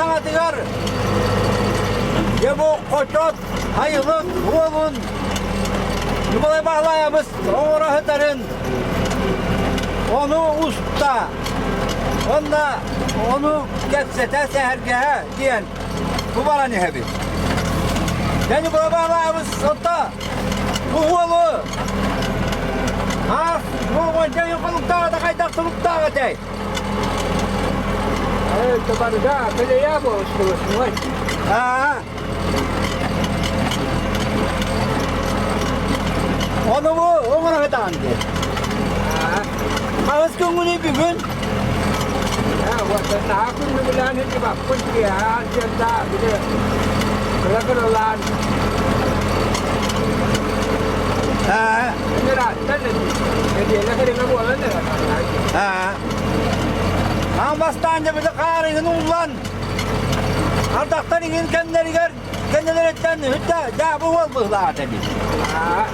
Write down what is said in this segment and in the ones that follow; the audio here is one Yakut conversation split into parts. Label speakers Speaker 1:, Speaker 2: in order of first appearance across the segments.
Speaker 1: саҥатыгар дьэ бу хочот айылык уолун Ньукулай Баһылайабыс оҥоро сытарын ону уста уонна ону кэпсэтэ сэһэргэһэ диэн бу баран иһэбит. Дьэ Ньукулай Баһылайабыс отто бу уолу аас бу уонча хонуктааҕыта хайдах тулуктаах этэй?
Speaker 2: Это барыга колея буолуштубут.
Speaker 1: Аа. Ону бу оҥоро диye. Хаһыс күҥҥүнүй бүгүн?
Speaker 2: Вот наһаа күннүгүлээн һитибаппын киэһэ дьэнда били кыра-кыралаан
Speaker 1: Аа.
Speaker 2: ырааттан нэдиэлэ кэриҥэ буолан эрэр.
Speaker 1: Аа. Аан бастаан дьэ били хаар иҥин ууллан, ардахтар иҥин кэмнэригэр кэннилэриттэн үттэ дьаабы уол быһылаата эбит.
Speaker 2: Аа,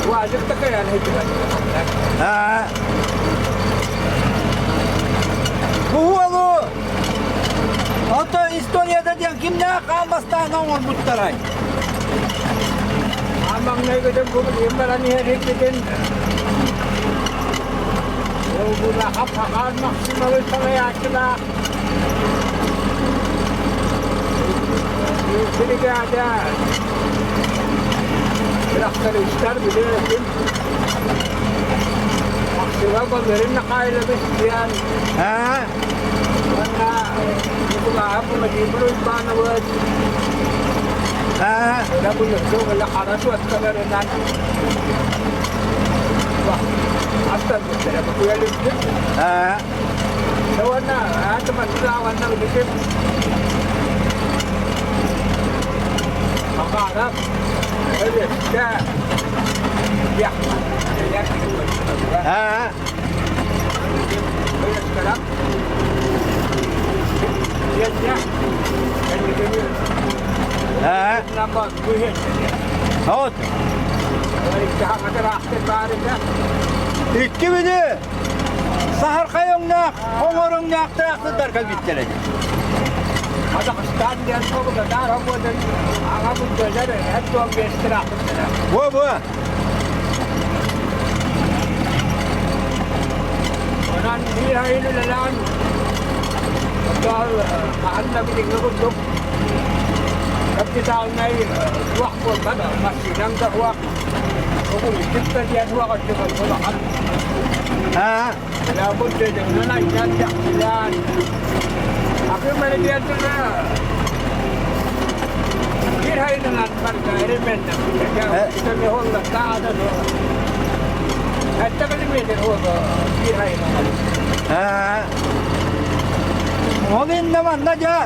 Speaker 2: Уазик такая
Speaker 1: Аа. Бу уолу ото историята диэн кимнээх аан бастаан оҥорбуттарай?
Speaker 2: Аан маҥнайгытын бу билигин баран иһэр иккитин Ол хап-хахаан Максимович салайааччылаах биригээдэ трактористар били ким Максимов Валерий Михайлович диэн уонна Николаев Владимир Уйбанович Бу хара суотталарынан Уонна ааты уонна Макаров Өлөскө
Speaker 1: Вот. Икки били саһархай өҥнөөх, хоҥор өҥнөөх тыраахтырдар кэлбиттэр ини.
Speaker 2: Казахстан диэн Павлодар обуотун аҕа бульдозер 45 тыраахтырдара.
Speaker 1: Во-во.
Speaker 2: Онон биир айыл үлэлээн хаһан да билиҥҥи курдук капитальнай туох буолбат, массыынаҥ да суох, угуйдук да диэн суох өттүгэр улахан. Бульдозерынан айнан дэхсилээн Акы мэридиэнтэрэ биир айынан барда эремэннэ
Speaker 1: Ол иннэ манна дьэ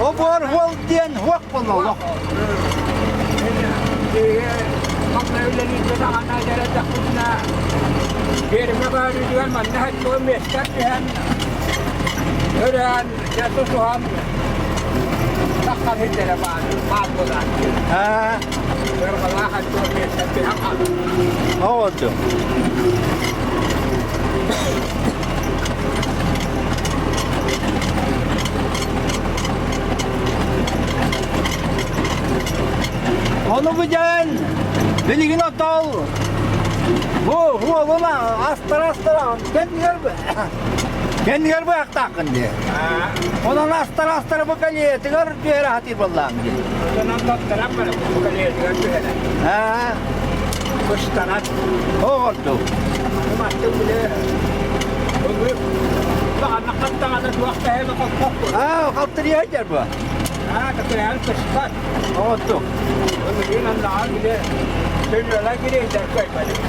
Speaker 1: обуор уол диэн уох буолла
Speaker 2: Өрөөн, тутуһан таххан иһиттэрэ баар баар буолааччы. Ырҕалаах аттыгар миэстэ түһэн хаалар.
Speaker 1: Оҕоту. Ону бу дьэн билигин отол бу уолуна астара-астара кэннигэр Кэннигэр быһахтааххын дии. Онон астара-астара бу кэлиэтигэр түһэрэ сатыыр буоллаҕым дии.
Speaker 2: Онон таптаран баран бу кэлиэтигэр түһэрэ. Кустанат.
Speaker 1: Оҕордук.
Speaker 2: Маттын биле Хаттаҕана туох тэһэме хоппоппун.
Speaker 1: Аа, халтырыйа сылдьар бу.
Speaker 2: Аа, такырыйан кыспат.
Speaker 1: Оҕордук.
Speaker 2: Ылыгын аннаҕар биле сөлүөлэ кириэйдэр көйбөтүк.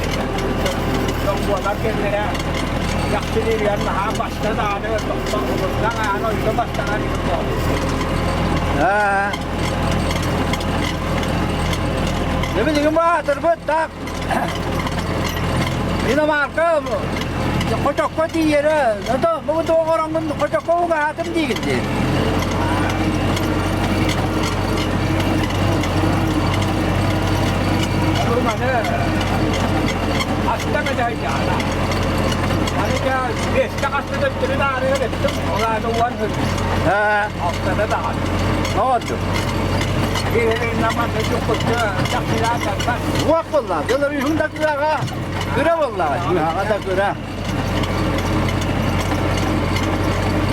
Speaker 2: Тоҥбуолар кэннэрэ яхшылыырыгар наһаа баста даҕаны тохтон улурдан аан ойто бастанар
Speaker 1: Аа. Не билигин баатырбыт так иномарка хочокко тиийэрэ ото бу тоҕороҥҥун хочокко угаатым диигин дии.
Speaker 2: Маны астан эдайдаана. Аны биэстэ хаста төттөрү таарыгар эттим, ол аата уон сыл. Алтата даҕаны.
Speaker 1: Оҕорду. Уох буолла, дылар үһүн да кыраҕа, кыра буоллаҕа, дьүһаҕа да кыра.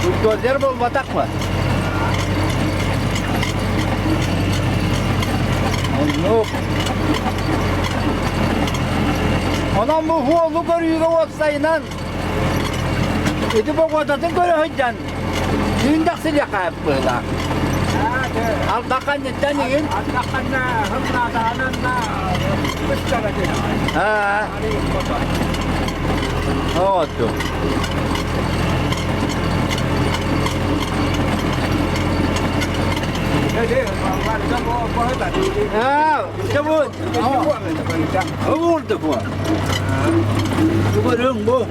Speaker 1: Бульдозер буолбатах ба? Оннук. Онон бу уолу көрүүгэ уопсайынан ити погодатын көрө сылдьан түүн тахсылыахха быһыылаах. Алдахханныттан игин.
Speaker 2: Алдахханна хымнаатаананна быстара
Speaker 1: Аа. Оҕоту. Аа, bu Vurdu bu. Bu görün bu.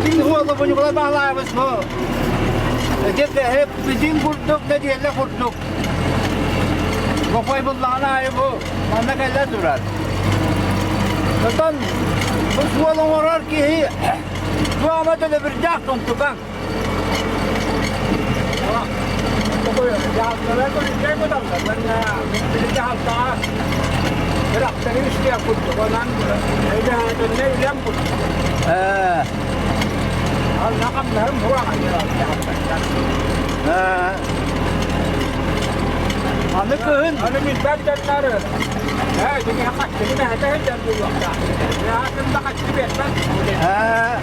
Speaker 1: Bizim oğlu bunu bula bağlayımız bu. Hep hep bizim kurduk ne diyelim kurduk. Kafayı bulduğuna ayı bu. Манна кэлэ турар. Оттон бу суол оҥорор киһи туома төлөбүрдээх тумтукаҥ. Ээ, ээ. Аны кыһын
Speaker 2: Аны билбэт дьоннор ээ дьиҥэ хаччыны мэһэтэ сылдьар буолуохтаах. Аатын да хаччы биэрбэт.
Speaker 1: Ээ,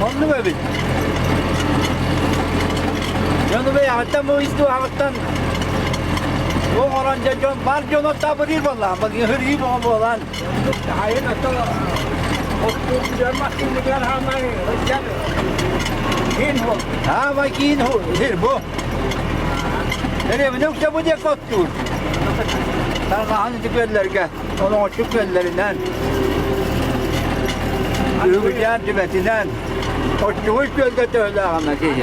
Speaker 1: оннук эбит. Дьону бэйэҕиттэн бу истуһаҕыттан оҥорон дьэ дьон бар дьоно табырыыр буоллаҕа хырыы бөҕө буолан
Speaker 2: Айын ото оттур массыыныгар хаамай сылдьар киин буол.
Speaker 1: Аама киин сир бу. Дэриэбинэ үксэ бу диэки оттуур. Тарҕаһан ити күөллэргэ, олоҥоччу күөллэринэн, Үгүлээн түбэтинэн, оччугуй күөлгэ төһөлөөҕүнэ киһи.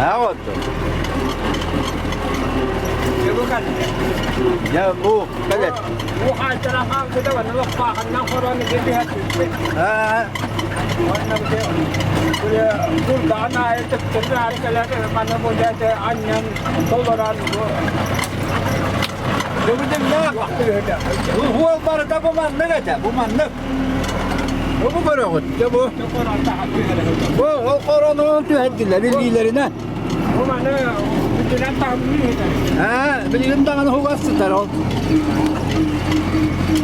Speaker 1: Аа отто. Дьэ бу кэлэт. Аа Бүгүннээх уол барыта бу маннык этэ, бу маннык. Бу бу көрөҕүт, дьэ бу. Бу ол хоронун түһэрдилэр илиилэринэн.
Speaker 2: Бу маны бүтүнэн таһымныы этэ.
Speaker 1: Аа, билигин даҕаны хугас сытар ол.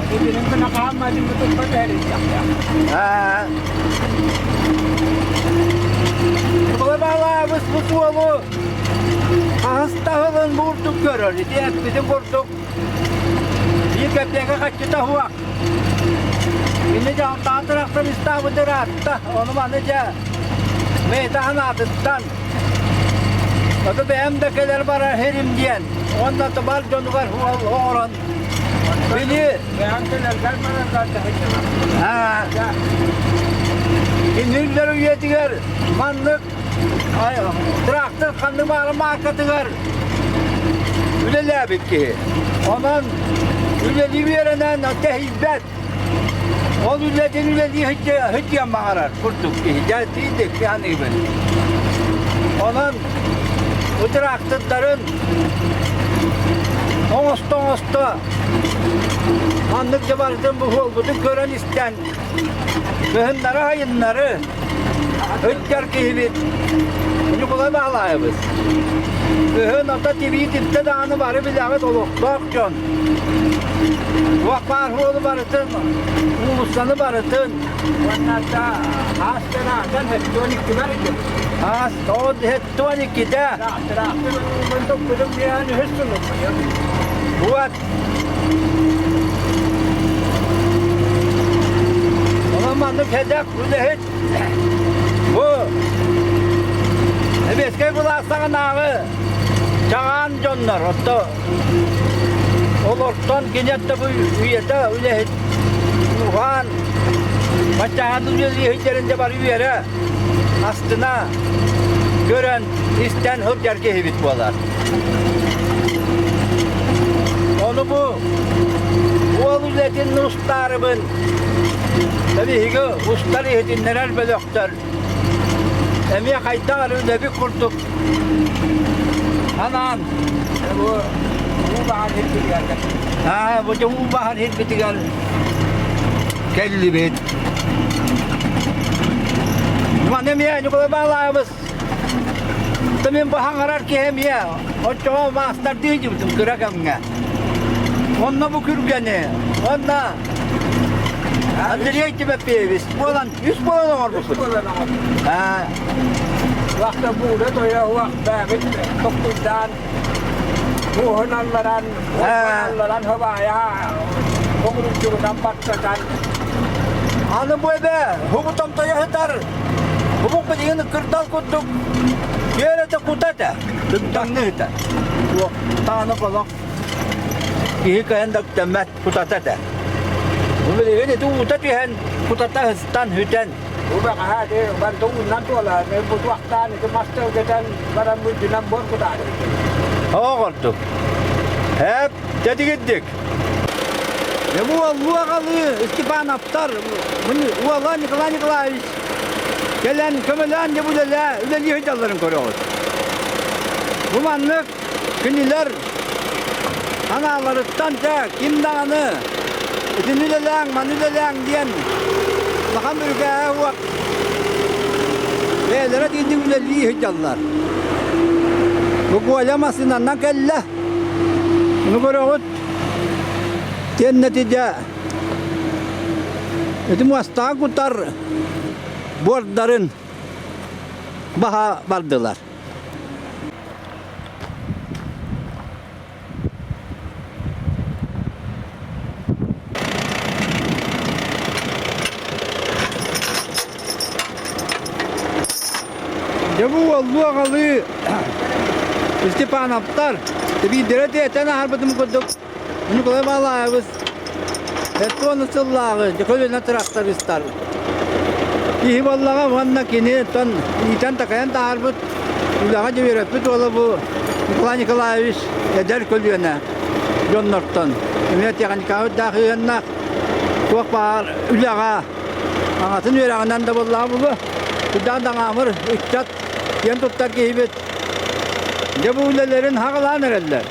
Speaker 2: Билигин гына хаамматын туппа түһэриллэхтэ.
Speaker 1: Аа. Балабалаабыс бу суолу Хаһыс таһылын буурдук көрөр, ити эппитин курдук биир кэппиэкэ хаччыта суох. Кини дьаһалтаҕа тырахтан истаабыт ыраатта, ону маны дьэ бэйэтэ санаатыттан Ото бэйэм да кэлэр барар сирим диэн уонна бар дьонугар оҥорон били
Speaker 2: Бэйэм кэлэргэр бараргар
Speaker 1: Аа, кинилэр үйэтигэр маннык Трактор ханнык баҕарар мааркатыгар үлэлээбит киһи. Онон үлэлии үөрэнэн тэһийбэт. Ол үлэтин үлэлии сылдьыан баҕарар курдук киһи. Дьэ тиийдик саныыбын. Онон бу трактордарын оҥосто-оҥосто маннык дьабарытын бу суолбутун көрөн-истэн кыһыннары-сайыннары Ыттар киһибит Ньукулай Баһылаайабыс. Кыһын ото тибии типтэ даҕаны бары билэҕит олохтоох дьон. Туох баар суолу барытын, уулуссаны барытын.
Speaker 2: Уонна аас тыраатан хеттуон иккибэр иким.
Speaker 1: Аас тоҕо хеттуон иккитэ.
Speaker 2: Тыраахтыр туппутум диэн үһүс сылым.
Speaker 1: Вот. Онон маннык сэдэх үлэһит Бу Сэбиэскэй былаас саҕанааҕы чаҕаан дьоннор отто олортон кини отто бу үйэтэ үлэһит уһаан баччаҕа үлэлииһиттэрин дьэ бары үөрэ астына көрөн истэн сылдьар киһибит буолар. Ону бу. Уол үлэтин устаарыбын. Биһиги устар иһитиннэрэр бөлөхтөр эмиэ хайдах эрэ үлэбит курдук анаан
Speaker 2: Бу уу баһан ирбитигэр
Speaker 1: Аа, бу уу баһан ирбитигэр кэллибит. Маны эмиэ Ньукулай Баалаабыс мин бу хаҥарар киһи эмиэ оччоҕо маастардыы дьыбытым кыра кэмҥэ. Онно бу күргэни, онно Андрей Тимофеевич буолан үс буолан оҥорбуппут.
Speaker 2: Аа. Вахта буура тойо уах бэбит токкуйдаан муоһун алларан, алларан хабаайа оҥоруччугунан баттатан
Speaker 1: Аны бу эбэ хубутом тойо сытар хубук билигин кырдал курдук үөрэтэ кута этэ дыгдаҥны ыта тааны колох киһи кыһын да үктэммэт кутата этэ бу билигин ити уута түһэн кутата ыстан бүтэн
Speaker 2: Бу бэҕэһээ ити барыта ууннан туола бу туохтаан ити мас тэлгэтэн баран бүддүнэн буор кутаары
Speaker 1: Оҕо курдук. Эп, тэтигирдик. Бу уоллуу аҕалыы Степановтар уола Николай Николаевич кэлэн көмөлөөн дьэ үлэлээ үлэлии сылдьалларын көрөҕүт. Бу маннык кинилэр Анааларыттан дьэ ким даҕаны итини үлэлээҥ, маны үлэлээҥ диэн улахан бүрүкээһэ уот бэйэлэрэ итинник үлэлии сылдьаллар. Бу Коля массыынанан кэллэ. Ону көрөҕүт. Тиэннэти дьэ ити муостаҕа кутар буордарын баһа бардылар. Дьэ бу уоллуу аҕалыы Степановтар биирдэрэ тиэтэн аһарбытым курдук Николай Балаевич Эстон сыллааҕы көлүөнэ трактористар киһи буоллаҕа уонна кини оттон иитэн-такайан таһаарбыт үлэҕэ үөрэппит уола бу Николай Николаевич эдэр көлүөнэ дьоннортон эмиэ техникаҕа үрдээх ыһыаннаах туох баар үлэҕэ аҥатын үөрэҕинэн да буоллаҕа буолуо үрдээх даҥаамыр ыччат киэн туттар киһибит дьэ бу үлэлэрин хаҕылаан эрэллэр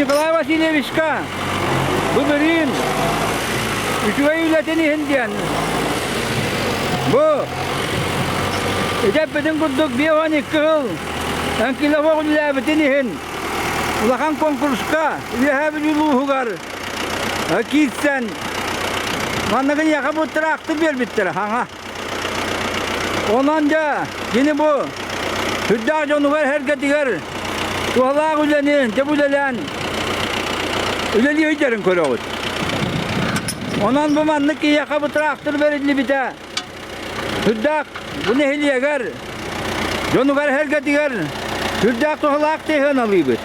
Speaker 1: Николай Васильевичка былырыын үчүгэй үлэтин иһин диэн бу этэппитин курдук 52 сыл Анкиловок үлэлээбитин иһин улахан конкурска Үөһээ Бүлүү улууһугар киирсэн манна киниэхэ бу тыраахтыр биэрбиттэрэ хаҥа. Онон дьэ кини бу сүрдээх дьонугар-сэргэтигэр туһалаах үлэни дьэ бу үлэлээн үлэлии сылдьарын көрөҕүт. Онон бу маннык киһиэхэ бу тыраахтыр бэриллибитэ сүрдээх бу нэһилиэгэр дьонугар-сэргэтигэр сүрдээх туһалаах тыһыаналыыбыт.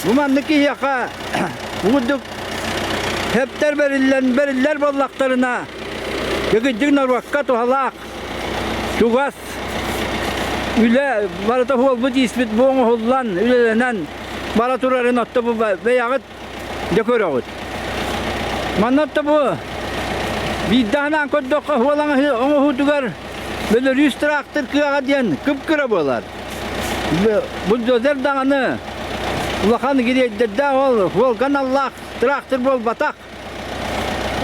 Speaker 1: Бу маннык киһиэхэ бу курдук хэптэр бэриллэн бэриллэр буоллахтарына кырдьык норуокка туһалаах чугас үлэ барыта буолбут ииспит бу оҥоһуллан үлэлэнэн бара турарын отто бу бэйэҕит дьэ көрөҕүт. Манна отто бу биирдэ анаан көрдөххө суол оҥоһуутугар Бөлөрүүс тыраахтыр кыаҕа диэн кып-кыра буолар. Бульдозер даҕаны улахан гириэйдэрдээх ол суолга аналлаах тыраахтыр буолбатах.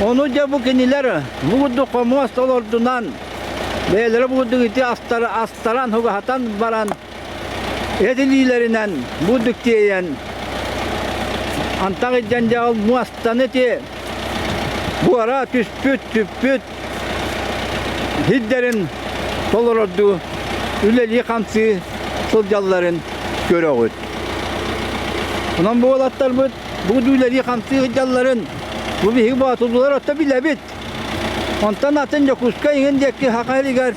Speaker 1: Ону дьэ бу кинилэр бу курдук хомуос олордунан бэйэлэрэ бу курдук ити астаран хугаһатан баран эт илиилэринэн бурдук тиэйэн антах илдьэн дьэ ол муостаны ити буора түспүт түппүт сирдэрин толорордуу үлэлии-хамсыы сылдьалларын көрөҕүт. Онон бу уолаттарбыт бу үлэлии-хамсыы сылдьалларын бу биһиги боотулуулар отто билэбит. Онтон атын Дьокуускай иҥин диэки Саха сиригэр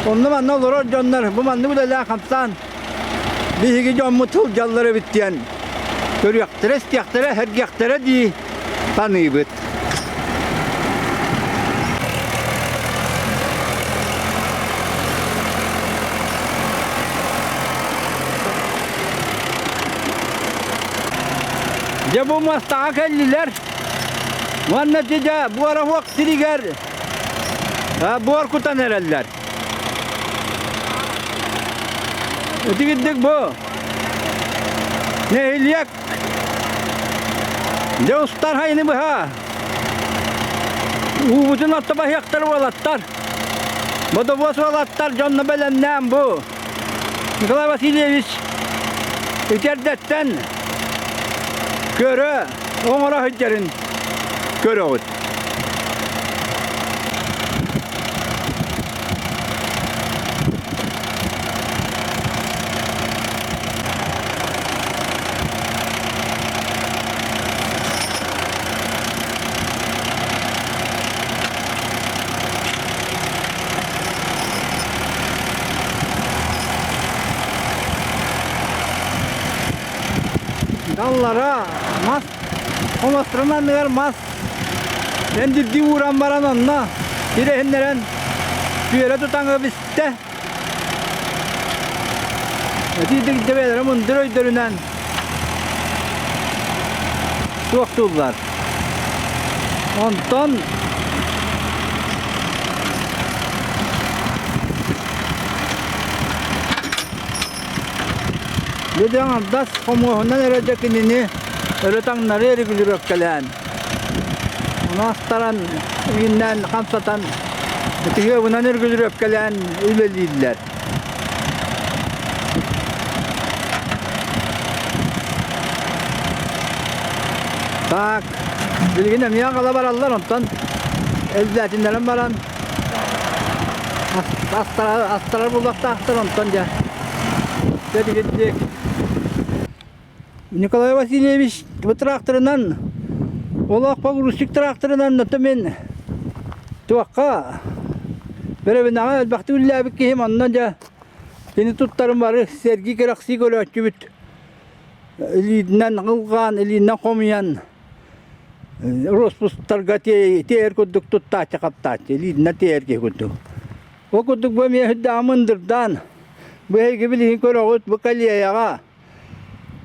Speaker 1: онно-манна олорор дьоннор бу маннык үлэлээн-хамсаан биһиги дьоммут сылдьаллар эбит диэн көрүөхтэрэ, истиэхтэрэ, сэргиэхтэрэ дии саныыбыт. Дьэ бу муостаҕа кэллилэр. Уонна дьэ буора сиригэр буор кутан эрэллэр. Итигирдик бу нэһилиэк дьэ устар хайыны быһа уубутун отто баһыахтар уолаттар. Бодобуос уолаттар дьонно бэлэмнээн бу Николай Васильевич итэрдэттэн көрө оҥоро сылдьарын көрөҕүт. Даллара мас хомосторун анныгар мас эндирдии ууран баран онно тирэһиннэрэн түөрэ тутаҥы бистэ. Итиитик дьэбэлэрэ мындыр өйдөрүнэн туохтууллар. Онтон Бу аҥардас хомуоһунан эрэ дьэ кинини өрө таҥнары эригилирөккэлээн, ону астаран иҥиннээн хамсатан ытыһыабынан үргүлүрөккэлээн үлэлииллэр. Так, билигин эмиэ аҕала бараллар, онтон элбээтиннэрэн баран астарар булуохтаахтар, онтон дьэ дьэ Николай Васильевич бу тракторынан олох погрузчик тракторынан ото мин туохха бэрэбинэҕэ элбэхтик үлэлээбит киһим онно дьэ кини туттарым бары сэргии кэрэхсии көрөөччүбүт илиитинэн ылҕаан илиинэн хомуйан роспустарга тиэйэр курдук туттааччы хаптааччы илиитинэн тиэйэр киһи курдук ол курдук бу эмиэ сүрдээх мындырдаан бу эһиги билигин көрөҕүт бу коллеяҕа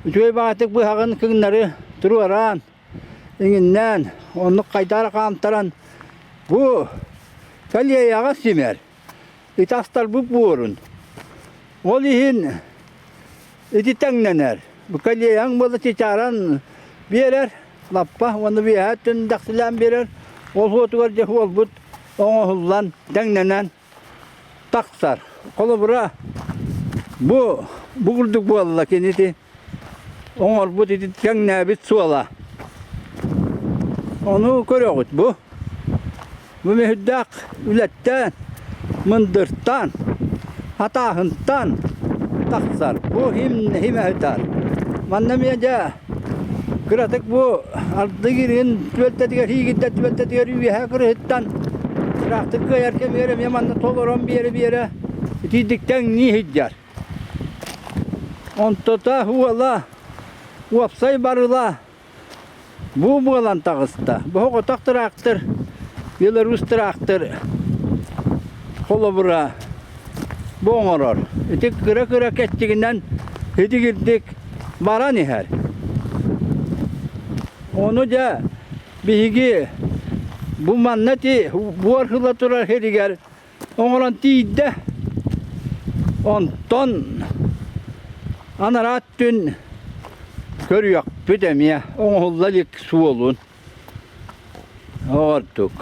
Speaker 1: үчүгэй баҕатык быһаҕын кыҥнары туруораан иҥиннээн оннук хайдаар хаамтаран бу коллеяҕа симэр итастарбыт буорун ол иһин Ити тэҥнэнэр. Бу коллегаҥ буола чычааран биэрэр, лаппа уонна үөһээ өттүн дэхсилээн биэрэр. Ол уотугар дьэ уолбут оҥоһуллан, тэҥнэнэн тахсар. Холобура, бу бу курдук буолла кини ити оҥорбут ити тэҥнээбит суола. Ону көрөҕүт бу. Бу мүһүрдээх үлэттэн, мындыртан, хатааһынтан тахсар. Бу хим химэһитар. Манна эмиэ дьэ кыратык бу ардык ирин түбэлтэтигэр иигирдэр түбэлтэтигэр үөһэ кырыһыттан ыраахтык кыайар кэмигэр эмиэ манна толорон биэрэ-биэрэ итиирдик тэҥнии сылдьар. Онтота уола уопсай барыла Бу буолан таҕыста. Бу соҕотох тыраахтыр, Беларусь тыраахтыр холобура бу оҥорор. Ити кыра-кыра кэччигинэн итигирдик баран иһэр. Ону дьэ биһиги бу манна ити буор ыла турар сиригэр оҥорон тиийдэ. Онтон анараа өттүн көрүөхпүт эмиэ оҥоһулла илик суолун оҕордук.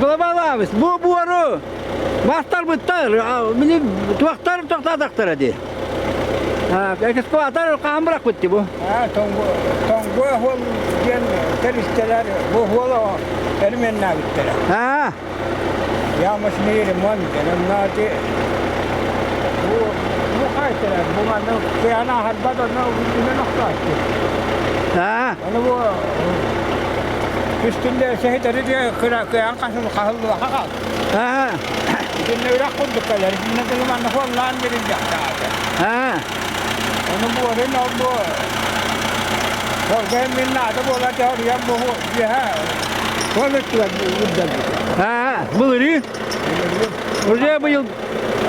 Speaker 1: Глобалаабыс бу буору мастарбыттар мини туохтар тохтоотохтор дии. Экскаватор хаһан бырахпыт бу?
Speaker 2: Тоҥгуо хуол диэн тэрилтэлэр бу хуола эрмиэннээбиттэрэ.
Speaker 1: Аа.
Speaker 2: Ямочный ремонт диэн онно бу бу хайтара бу манна кыана харбат онно үтүнэн охтооччу.
Speaker 1: Аа.
Speaker 2: Ону бу үстүндэ сэһитэри кыра кыан хасыл хаһыллыбаха хал.
Speaker 1: Аа.
Speaker 2: Итиннэ үрэх курдук кэлэр. Итиннэ тылы манна хуоллаан бирилдьэхтаата.
Speaker 1: Аа.
Speaker 2: Ону буорун ол бу Хоргойон мин наада буолар дьоруйан бу үөһэ Хуол өттүгэр үрдэлбит.
Speaker 1: Аа, былырыын. Уже быйыл.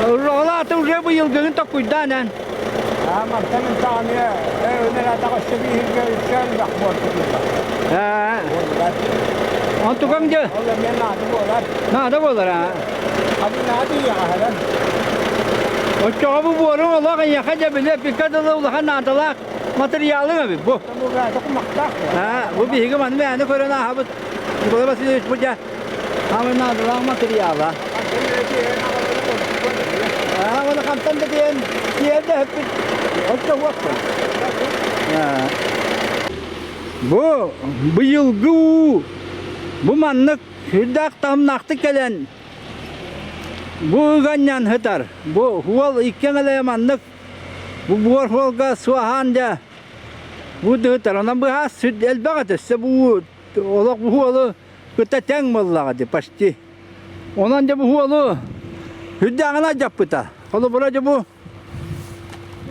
Speaker 1: Оҕолоото уже быйылгыгын токкуйдаан эн.
Speaker 2: Аа, мантан ынтаҕаны өнөр атах өссө бииргэ үксэ элбэх буолтутулла.
Speaker 1: Аа. Онтукаҥ дьэ.
Speaker 2: Ол эмиэ наада буолар.
Speaker 1: Наада буолар аа.
Speaker 2: Хабы наада ийэҕэ ханан.
Speaker 1: Оччоҕо бу буоруҥ олох эйиэхэ дьэ били эппиккэ дылы улахан наадалаах матырыйаалыҥ эбит бу.
Speaker 2: Бу бэйэтэ кумахтаах.
Speaker 1: Аа, бу биһиги маны мээнэ көрөн ааһабыт. Николай Васильевич бу дьэ Хаамай наадалаах матырыйаала. Аа, оны хантан да диэн тиэрдэ өппүт оччо уоппун. Бу быйылгы уу бу маннык сүрдээх таһымнаахтык кэлэн бу ыганньан сытар. Бу уол икки эҥэлэйэ маннык бу буор суолга суоһаан дьэ бу дыһытар. Онон быһаас сүр элбэх этэ. Өссө бу олох бу уолу кытта тэҥ буоллаҕа дии почти. Онон дьэ бу уолу үрдээҕин алдьаппыта. Холобура дьэ бу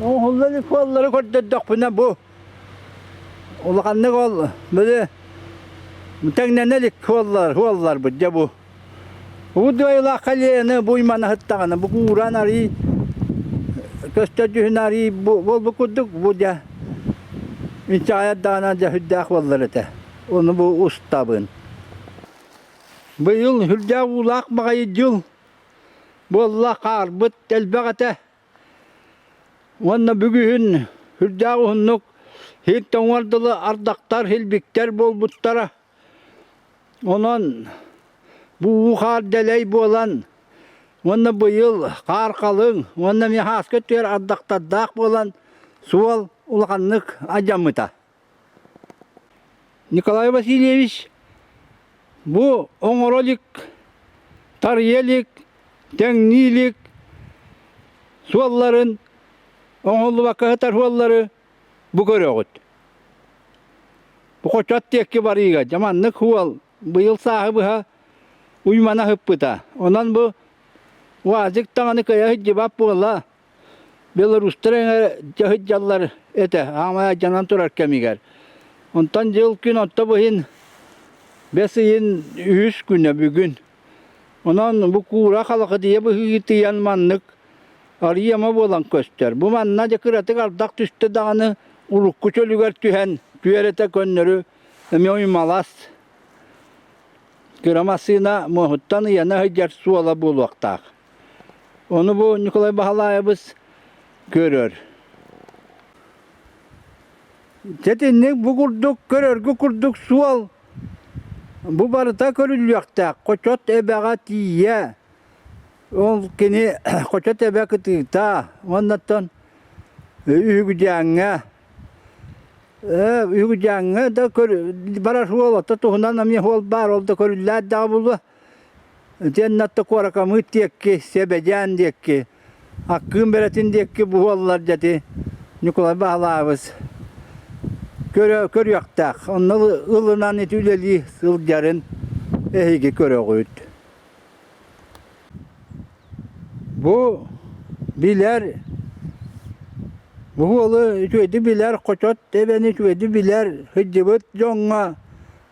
Speaker 1: оҥоһулла илик суоллары көрдөрдөхпүнэ бу улаханнык ол били тэҥнэнэ илик суоллар суолларбыт дьэ бу. Бу дыайылаах калияны бу уймана сыттаҕына бу кууран арый көстөр дьүһүн арый буолбут курдук бу дьэ инчэҕэй даҕаны дьэ сүрдээх буоллар этэ. Ону бу устабын. Быйыл сүрдээх уулаах баҕайы дьыл буолла, хаарбыт элбэх этэ. Уонна бүгүһүн сүрдээх уһуннук сир тоҥуор дылы ардахтар, силбиктэр буолбуттара. Онон бу уу хаар дэлэй буолан уонна быйыл хаар халыҥ уонна эмиэ сааскы өттүгэр ардахтардаах буолан суол улаханнык алдьаммыта. Николай Васильевич бу оҥоро илик, тарыйа илик, тэҥнии илик суолларын оҥоһуллубакка сытар суоллары бу көрөҕүт. Бу хочот диэки барыыга дьэ маннык суол быйыл сааһы быһа уймана сыппыта. Онон бу УАЗик даҕаны кыайа сылдьыбат буола Белорустар эҥэр сылдьаллар этэ, аамай алдьанан турар кэмигэр. Онтон дьыл күн отто быһын бэс ыйын үһүс күнэ бүгүн. Онон бу куура халахытыйа быһыытыйан маннык арыйама буолан көстөр. Бу манна дьэ кыратык ардах түстэ даҕаны урукку чөлүгэр түһэн түөрэтэ көннөрү эмиэ уймалас кыра массыына муоһуттан ыйана сылдьар суола буолуохтаах. Ону бу Ньукулай Баһылаайабыс көрөр. Дьэ бу курдук көрөргө курдук суол бу барыта көрүллүөхтээх. Хочот эбэҕэ тиийэ. Ол кини Хочот эбэ кытыыта уоннаттан Үһүгүдьээҥҥэ Үһүгүдьээҥҥэ да барар суол, оттон туһунан эмиэ суол баар, ол да көрүллээт даҕа буолуо. Итиэннэ куоракамыыт диэки, Сэбэдьээн диэки, Аккыым Бэрэтин диэки буһуоллар дьэти Ньукулай Баһылаабыс көрө көрүөхтээх. Онно ылынан ити үлэлии сылдьарын эһиги көрөҕүт. Бу билэр бу уолу үчүгэйдик билэр, хочот эбэни үчүгэйдик билэр сылдьыбыт дьоҥҥо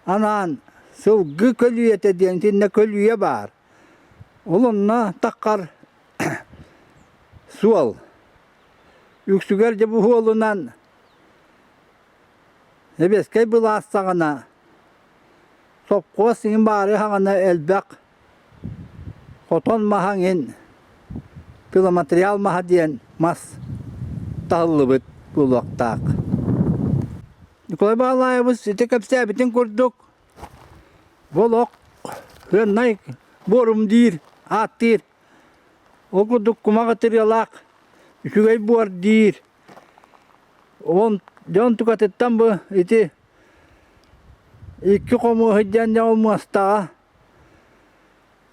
Speaker 1: анаан сылгы көлүйэтэ диэн итиннэ көлүйэ баар. Ол онно таххар суол. Үксүгэр дьэ бу суолунан сэбиэскэй былаас саҕана сопхуос иҥин баары саҕана элбэх хотон маһа иҥин пиломатериал маһа диэн мас таһыллыбыт буолуохтаах. Николай Баалаайабыс ити кэпсээбитин курдук, бу олох сыаннай буорум диир, ааттыыр. Ол курдук кумах ытырыалаах үчүгэй буор диир. Он дьон тукатыттан бу ити икки хомуоһу диэн дьон муостаҕа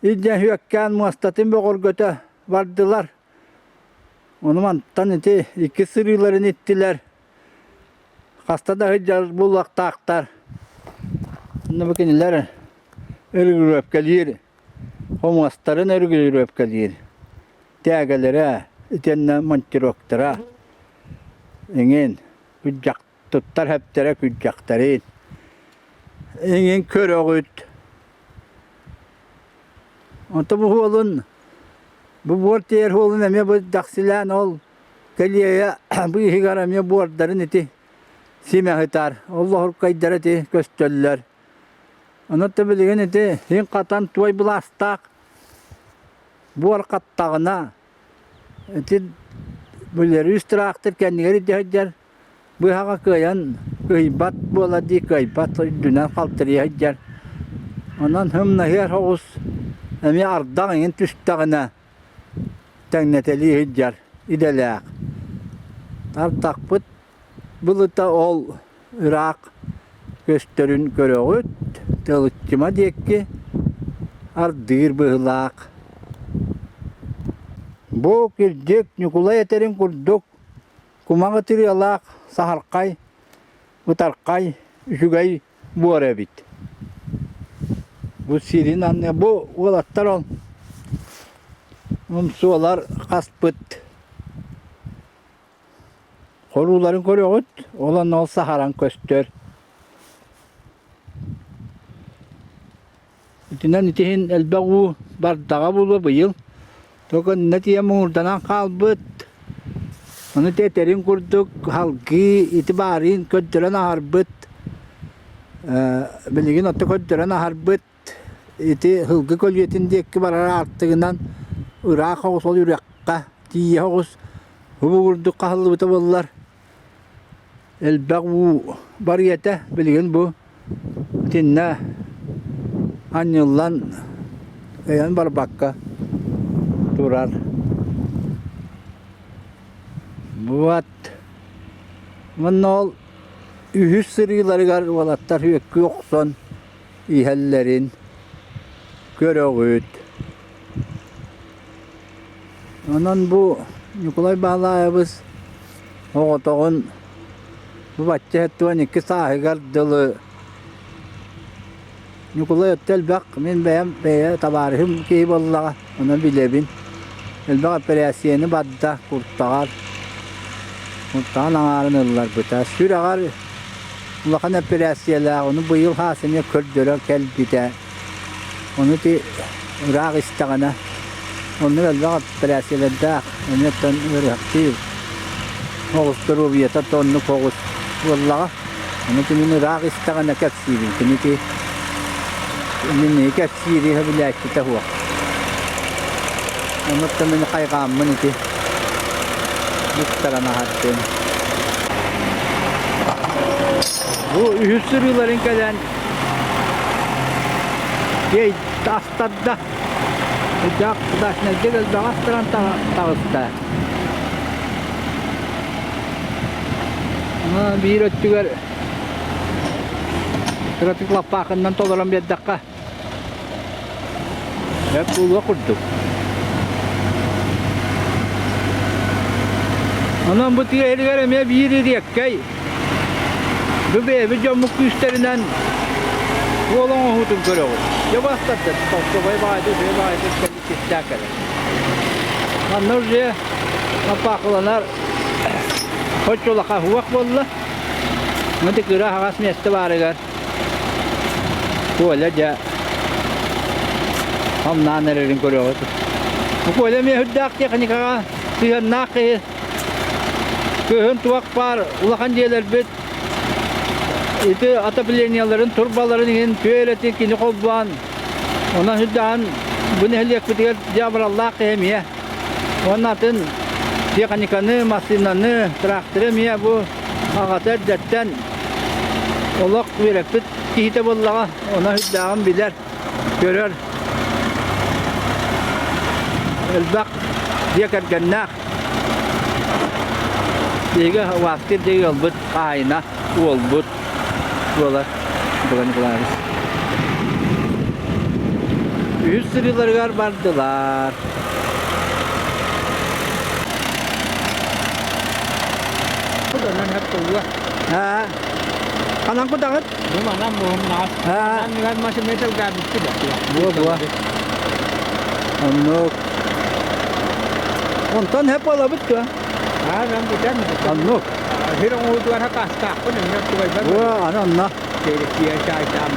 Speaker 1: илдьэ үөккээн муостатын бөҕөргөтө бардылар. Ону мантан ити икки сырыыларын иттилэр. Хаста да сылдьар буолуохтаахтар. Онно бу кинилэр өрүгүрүөпкэлиир, хомуостарын өрүгүрүөпкэлиир тээгэлэрэ итиэннэ монтировктара эҥин күрдьэх туттар хэптэрэ күрдьэхтэрин эҥин көрөҕүт. Онто бу уолун. Бу буор тиэр суолун эмиэ бу дэхсилээн ол кэлиэйэ быыһыгар эмиэ буордарын ити симэ сытар. Ол лоһуркайдара ити көстөллөр. Онон билигин ити син хатан туой былаастаах буор хаттаҕына ити Бүлэрүүс тыраахтыр кэннигэр илдьэ сылдьар быһаҕа кыайан кыайбат буолар дии кыайбат үрдүнэн халтарыйа сылдьар. Онон һымнаһыар соҕус эмиэ ардах эҥин түстэҕинэ тэҥнэтэлии сылдьар идэлээх. Ардахпыт былыта ол ыраах көстөрүн көрөҕүт, Тылыччыма диэки ардыыр быһыылаах. Бу кирдьик Ньукулай этэрин курдук кумах ытырыалаах саһархай, бытархай, үчүгэй буор эбит. Бу сирин анны бу уолаттар ол умсуолар хаспыт Хорууларын көрөҕүт, ол онно ол саһаран көстөр. Итинэн итиһин элбэх уу бардаҕа буолуо быйыл. Только иннэ тиийэн муҥурданан хаалбыт. Ону тэтэрин курдук салгыы ити баарыын көрдөрөн аһарбыт. Билигин отто көрдөрөн аһарбыт. Ити сылгы көлүйэтин диэки барар аартыгынан ыраах оҕус ол үрэххэ тиийэ оҕус курдук хаһыллыбыта буоллар элбэх уу барыа этэ. Билигин бу итиннэ анньыллан өйөн барбакка турар. Вот. Уонна ол үһүс сырыыларыгар уолаттар үөккүү охсон иһэллэрин көрөҕүт. Онон бу Ньукулай Баһылаайабыс оҕотоҕун бу бачча 72 сааһыгар дылы Ньукулай өттө элбэх, мин бэйэм бэйэ табаарыһым киһи буоллаҕа, онон билэбин. Элбэх эпэрээссийэни барда куртаҕар, куртаҕын аҥаарын ылларбыта. Сүрэҕэр Улахан эпэрээссийэлээх, ону быйыл хаас эмиэ көрдөрө кэлбитэ. Ону ити ыраах истэҕинэ, оннук элбэх эпэрээссийэлэрдээх, эмиэ оттон ыарыһахтыыр. Оҕус доруобуйата да оннук оҕус буоллаҕа. Ону кинини ыраах истэҕинэ кэпсиибин. Кини ити мин кэпсиири сөбүлээччитэ суох. Онуттан мин хайҕааммын ити ыктаран аһардым. Бу үһүс сырыыларын кэлэн астарда. Дьаах дачнайга элбэҕи астаран таҕыста. Биир өттүгэр кыратык лаппаахыннан толорон биэрдэххэ Бэрт буолуох курдук. Онон бу тыа иһигэр эмиэ биир ириэккэй. Бу бэйэбит дьоммут күүстэринэн суол оҥоһуутун көрөҕүт. Дьэ бастарда толкобай баҕайы үчүгэй баҕайы кэлли кэлэр. Манна уже лаппаахыланар хоччулаха уох буолла. Маны кыра аһаҕас миэстэ баарыгар Коля дьэ хамнаан эрэрин көрөҕүт. Бу Коля эмиэ үрдээх техникаҕа сыһыаннаах киһи. Кыһын туох баар улахан дьиэлэрбит ити отоплениеларын, турбаларын иһин түөрэтин кини холбоон, онон сүрдээҕин бу нэһилиэкпитигэр дьаабыраллаах киһи эмиэ. Уонна атын техниканы, массыынаны, тракторы эмиэ бу аҕата эрдэттэн олох үөрэппит киһитэ буоллаҕа, онон сүрдээҕин билэр, көрөр. Элбэх дьиэ кэргэннээх. Биһиги убаастыыр дьиэ ыалбыт хаһаайына, уолбут буолар Николай Николаевич. Үһүс сырыыларыгар бардылар. Ханан кутаҕыт?
Speaker 2: Бу манан буһумнаҕас. Анныгар машина тылгаабыкты да.
Speaker 1: Буо буо. Оннук. Онтон хеп олабыт дуо?
Speaker 2: Аа, мен бүтэн.
Speaker 1: Оннук.
Speaker 2: Сир оҥоһуутугар хакаастаахпын, эмне тугайбар.
Speaker 1: Буо, аны онно.
Speaker 2: Чай чаам.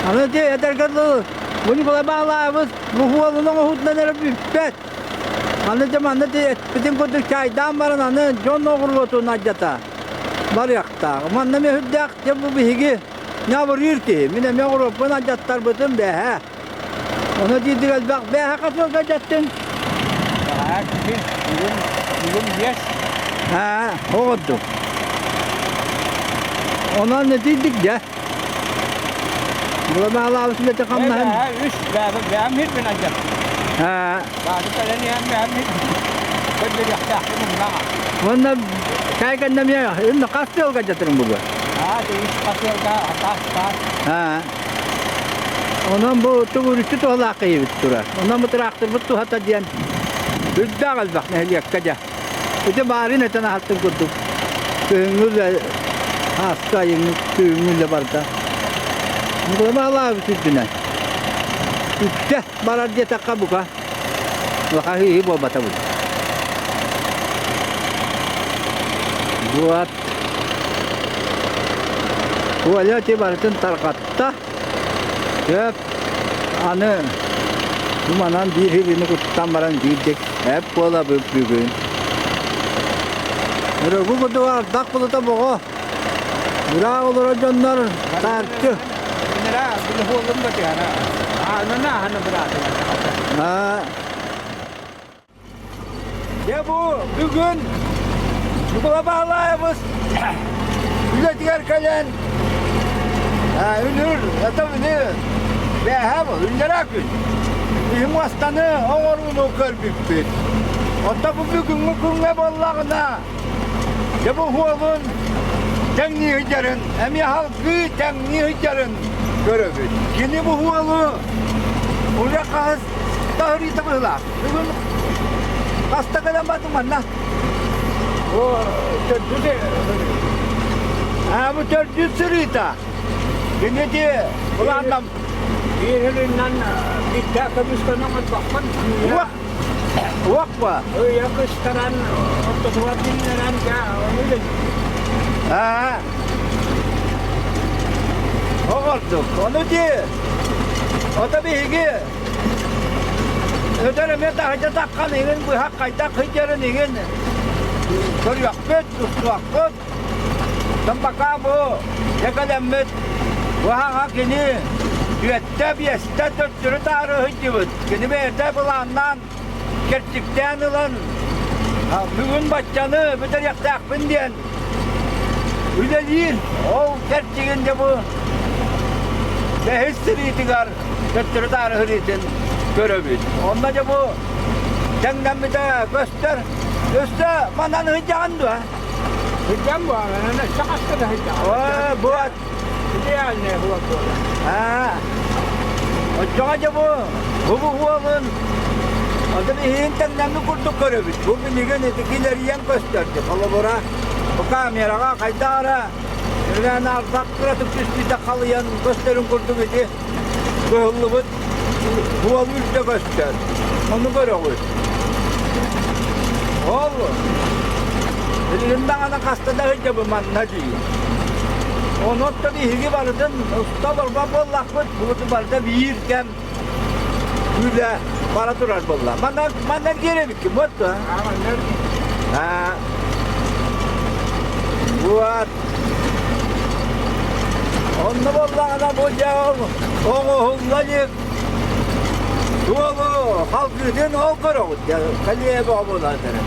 Speaker 1: Аны ти этэргэ дылы. Бу Николай Баалаабыс бу уолун оҥоһуутунан эрэ бүппэт. Аны дьэ манна эппитин курдук чайдаан баран аны дьон оҕуруотун алдьата барыахтаах. Манна эмиэ сүрдээх дьэ бу биһиги ньабырыыр киһи. Мин эмиэ оҕуруоппун алдьаттарбытым бээһэ. Ону диирдик элбэх бээһэ хас сылга алдьаттыҥ?
Speaker 2: Бэҕэһээ күһүн, бүгүн, бүгүн биэс.
Speaker 1: Аа, оҕордук. Онон этийдик дьэ. Баалаабыт үлэтэ хамнаһын.
Speaker 2: Үс бэйэм мин алдьаттым.
Speaker 1: Аа.
Speaker 2: Баады кэлэн иһэн бэйэм мин көрдөрүөхтээхпин умнаҕа.
Speaker 1: Уонна чай кэннэ эмиэ инна хас сылга дьатырын бугу?
Speaker 2: Аа, үс хас сылга таас таас.
Speaker 1: Аа. Онон бу төгүрүччү туһалаах киһибит турар. Онон бу тыраахтырбыт туһата диэн үрдээх элбэх нэһилиэккэ дьэ. Ити баарын этэн аһаттын курдук күһүҥҥү үлэ ааска айыҥҥы күһүҥҥү үлэ барда. Баалаабыт үрдүнэн. Үксэ барар диэтэххэ бука улахан ыһыы буолбата бу. Вот. Коля ти барытын тарҕатта. Сөп. Аны бу манан биир хибини куттан баран биирдик эп буолабыт бүгүн. Өрөгү курдук ардах булута боҕо. Ыраах олорор дьоннор таарчы. Дьэ бу бүгүн Ньукула Баһылаайабыс үлэтигэр кэлэн үнүр это үнү бээһэ үллэрэ күн үһү муостаны оҥорууну көрбүппүт. Оттон бу бүгүҥҥү күҥҥэ буоллаҕына дьэ бу уолун тэҥнии сылдьарын, эмиэ халгыы тэҥнии сылдьарын көрөбүт. Кини бу уолу үлэ хаһыс таһырыыта быһыылаах. Бүгүн хаста кэлэн бардым манна?
Speaker 2: Төрдүс
Speaker 1: Аа, бу төрдүс сырыыта. Кини ити былааннам
Speaker 2: Биир сылынан биттэ көмүскөнөн отбахпын.
Speaker 1: Уох уох ба?
Speaker 2: Ыйа кыстаран, ортотугар киллэрэн, ону
Speaker 1: Аа. Оҕордук. Ону ди ото биһиги Өтөр эмиэ таһырдьа таххан иҥин быһах хайдах сылдьарын иҥин көрүөхпүт, устуохпут. Пока бу дьэкэлэммит быһаҕа кини түөттэ, биэстэ төттөрү таары сылдьыбыт. Кини бэйэтэ былааннаан, кэрчиктээн ылан бүгүн баччаны бүтэриэхтээхпин диэн үлэлиир. Ол кэрчигин дьэ бу бэһис сырыытыгар төттөрү-таары сырыытын көрөбүт. Онно дьэ бу тэҥнэммитэ көстөр. Өссө манан сылдьаҕын дуо?
Speaker 2: Сылдьан буолан, өссө хаста да сылдьаҕын.
Speaker 1: Оо, бу
Speaker 2: Идеальная була буола.
Speaker 1: Аа. Оччоҕо дьэ бу бу уолун Атын иһин тэҥнэммит курдук көрөбүт. Бу билигин ити килэрийэн көстөр. Холобура, бу камераҕа хайдах эрэ Үлээн ардах кыратык түспүтэ халыйан көстөрүн курдук ити кыһыллыбыт буол үрдэ көстөр. Ону көрөҕүт. Ол билигин даҕаны хаста да сылдьабын манна дии. Ону оттон биһиги барытын уста олорбот буоллахпыт, бу барыта биир кэм үлэ бара турар буолла. Манна манна киирэбиккин вот Аа Вот. Онно буоллаҕына бу дьэ ол оҥоһулла илик суолу халгыытын ол көрөҕүт дьэ кэлиэ бөҕө буолан эрэр.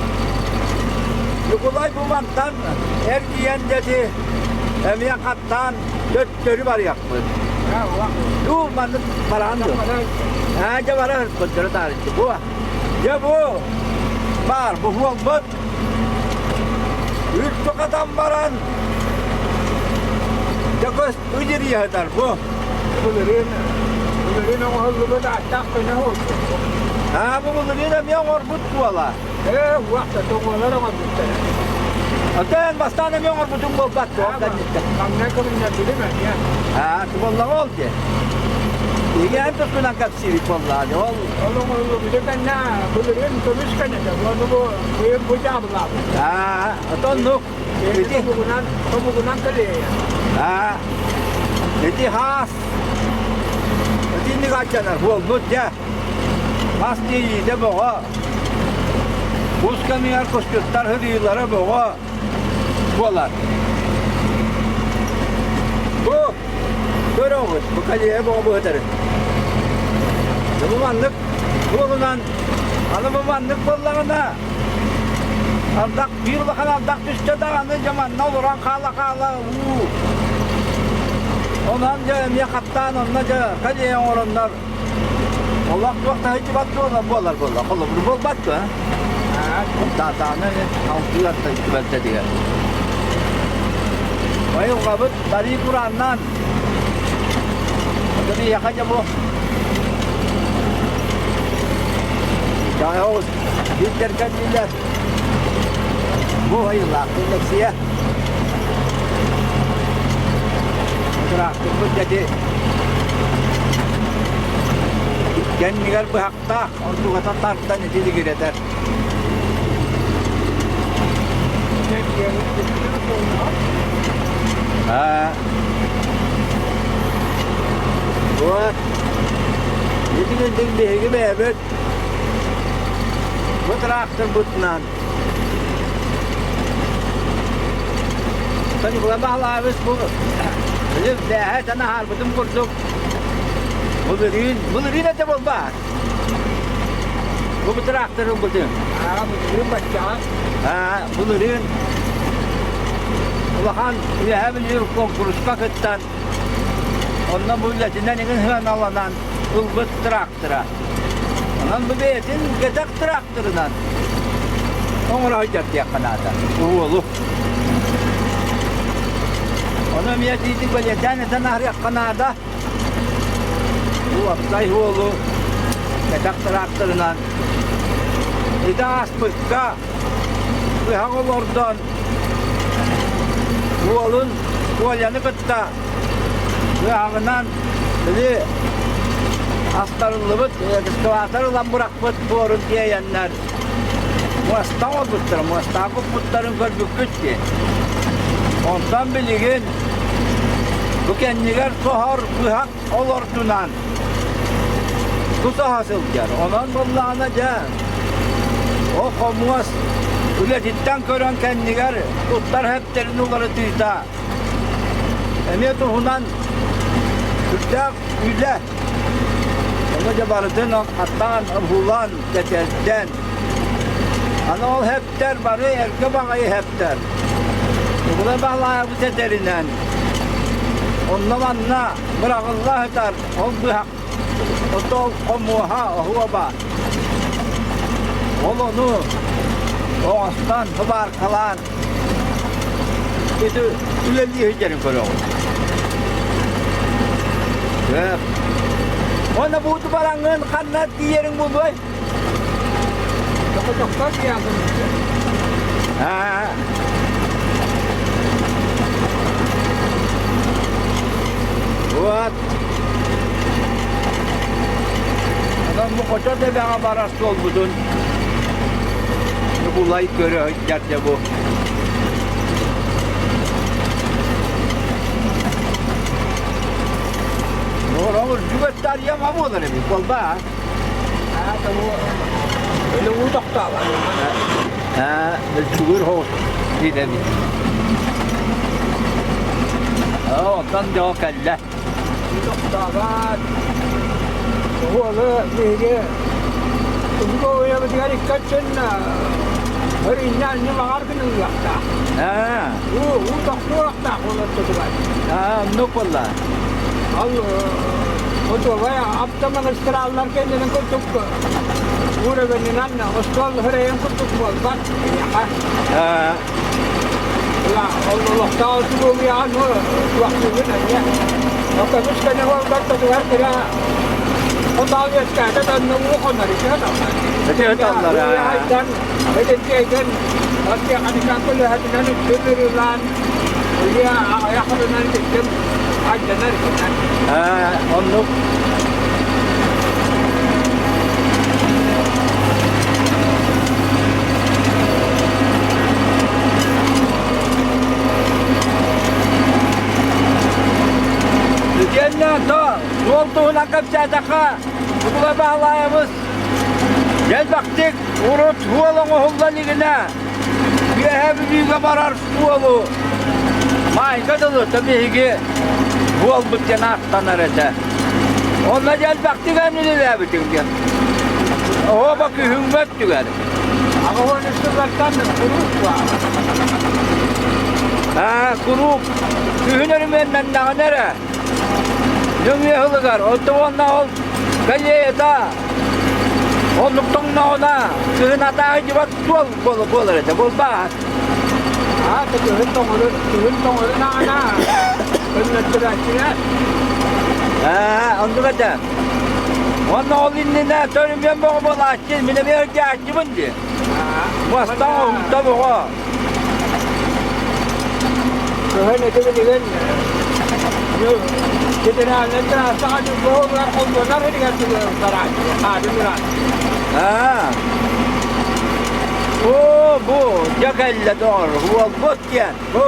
Speaker 1: Ньукулай бу мантан эргийэн дьэти эмиэ хаттаан төттөрү барыахпыт. Дуу маннык бараан дуо? Аа дьэ бара сыппыттара таарыччы бу. Дьэ бу баар бу буолбут. Үлтү хатан баран дьэ көс ыдьырыйыһытар бу.
Speaker 2: Былырыын былырыын оҥоһуллубут ааттаах көнө буолбут.
Speaker 1: Аа бу былырыын эмиэ оҥорбут буола.
Speaker 2: Ээ, уохта тоҕуолар оҥорбуттара.
Speaker 1: Оттон бастаан эмиэ оҥорбутуҥ буолбат дуо?
Speaker 2: Маҥнай көмүннэрбитим эмиэ.
Speaker 1: Аа, буоллаҕа ол дии. Игээн туспунан кэпсиибит буоллаҕа дии. Ол
Speaker 2: Ол оҥоһуллубута кэннэ былырыын көмүс кэнэтэ, уону бу быйыл бу дьаабылаабыт.
Speaker 1: Аа, отоннук.
Speaker 2: Ити тобугунан тобугунан кэлиэйэ.
Speaker 1: Аа, ити хаас. Итинник алдьанар буолбут дьэ. Мас тиийиитэ бөҕө. Кус кэмигэр кусчуттар сырыылара бөҕө буолар. Бу көрөҕүт, бу кэлиэ бөҕө быһытарын. Бу маннык буолунан, аны бу маннык буоллаҕына, ардах биир улахан ардах түстэ даҕаны дьэ манна олорон хаала-хаала уу. Онон дьэ эмиэ хаттаан онно дьэ кэлиэ оҥороннор Олох туох да сылдьыбат буолар буолар буолла. Холобур буолбат дуо? Таатааны алтыыр түбэлтэтигэр. Айылҕабыт барыы курааннаан биһиэхэ дьэ бу Дьаһайоҕус биирдэргэ дииллэр бу айылаах Лексия Тыраахтырбыт дьэти кэннигэр быһахтаах онтугата тардан итилигирэтэр. Аа. Вот. Итигирдик биһиги бэйэбит бу тыраахтырбытынан Ньукулай Баһылаабыс бу били бээһэ аһаарбытым курдук былырыын былырыын этэ буолбаат бу тыраахтар ылбытым
Speaker 2: Аа, былырыын баччаҕа.
Speaker 1: Аа, былырыын улахан Үөһээ Бүлүү куонкуруска кыттан онно бу үлэтинэн иҥин сыаналанан ылбыт тыраахтара. Онон бу бэйэтин кэтэх тыраахтарынан оҥоро сылдьар диэххэ наада. Уолу. Ону эмиэ тиитик бэлиэтээн этэн аһарыахха наада. Уопсай уолу кэтэх тыраахтарынан ити ааспыкка быһах олордон уолун Коляны кытта Ыаҕынан били астарыллыбыт экскаватор ылан бырахпыт буорун тиэйэннэр муоста оҥорбуттара, муостаҕа куппуттарын көрбүккүт дии. Онтон билигин бу кэннигэр соһор быһах олордунан тутаһа сылдьар. Онон буоллаҕына дьэ ол хомуос үлэтиттэн көрөн кэннигэр туттар хэптэрин уларытыыта Эмиэ туһунан сүрдээх үлэ. Ону дьэ барытын хаттаан, уһулан, кэтэрдэн. Аны ол хэптэр бары эргэ баҕайы хэптэр. Тугуна баһылаабыт этэринэн, онно-манна быраҕылла сытар ол быһах, отол хомуоһа оһуоба. Ол ону оҥостон, сыбааркалаан Ити үлэлии сылдьарын көрөҕүн. Көп. Уонна бууту бараҥҥын ханна тиийэриҥ буолуой?
Speaker 2: Тоқотохтор тиийэҕин.
Speaker 1: Аа. Вот. Онон бу хочо тэбэҕэ барар суолбутун Ньукулай көрө сылдьар дьэ бу. Оҕолор жүгэттарыйама буолар эбит буолбаа.
Speaker 2: Өлө уу тохтообот.
Speaker 1: Аа, мөлчүгүр хоҕус диир эбит. Оттон дьоо кэллэ.
Speaker 2: Тохтообот. Уолу биһиги Уйабытыгар иккаччын өрүннээн ньымаҕар гыныллыахтаах.
Speaker 1: Аа.
Speaker 2: Уу уу тохтуохтаах ол ортотугар.
Speaker 1: Аа, оннук буолла.
Speaker 2: Ал отуобай автомагистраллар кэннинэн курдук уровенынан остуол хөрөйөн курдук буолбат киниэхэ.
Speaker 1: Аа.
Speaker 2: Олохтоох тугуйаҕын туохтугун эмиэ. Көмүс көнө буолбат тотугар кыра Хотаал үөскээтэ тонна уу хонор ити хаталлар.
Speaker 1: Ити хаталлар.
Speaker 2: Айдан, этинтиэйдэн, аттиаханикан көлөһөтүнэн үттүн ырыылаан, үйэ аҕыйах ырынан тиктим айданар итинэн.
Speaker 1: Аа, оннук. Итиэннэ то суол туһунан Туһунан кэпсээтэххэ, Ньукулай Баһылаайабыс элбэхтик урут суол оҥоһулла илигинэ Үөһээ Бүлүүгэ барар суолу Маайга дылы биһиги буолбут диэн ааттанар этэ. Онно дьэ элбэхтик эн үлэлээбитиҥ диэн. Оһуоба күһүҥҥү өттүгэр.
Speaker 2: Аҕыһын үстүгэртэн куруук баар.
Speaker 1: Аа, куруук күһүн өрүмүөннэннэҕинэ эрэ нөҥүө сылыгар онто уонна ол галеята оннук тоҥноҕуна кыһын атааһы дьыбат суол буолар этэ буолбаат
Speaker 2: Аа, күһүн тоҥорун, күһүн тоҥорун аҕана көннөттөрөөччүлэр.
Speaker 1: Аа, оннук этэ. Уонна ол иннинэ төрүмүөн бөҕө буолааччы, мин эмиэ өйдөөччүбүн дии. Муостаҥ уһунта бөҕө.
Speaker 2: Кыһын ити билигин федеральнай трассаҕа дьуллуһугар холбонор иһигэр барааччы, хаады туран.
Speaker 1: Аа. Оо, бу дьэ кэллэ доҕор, уолбут диэн, бу.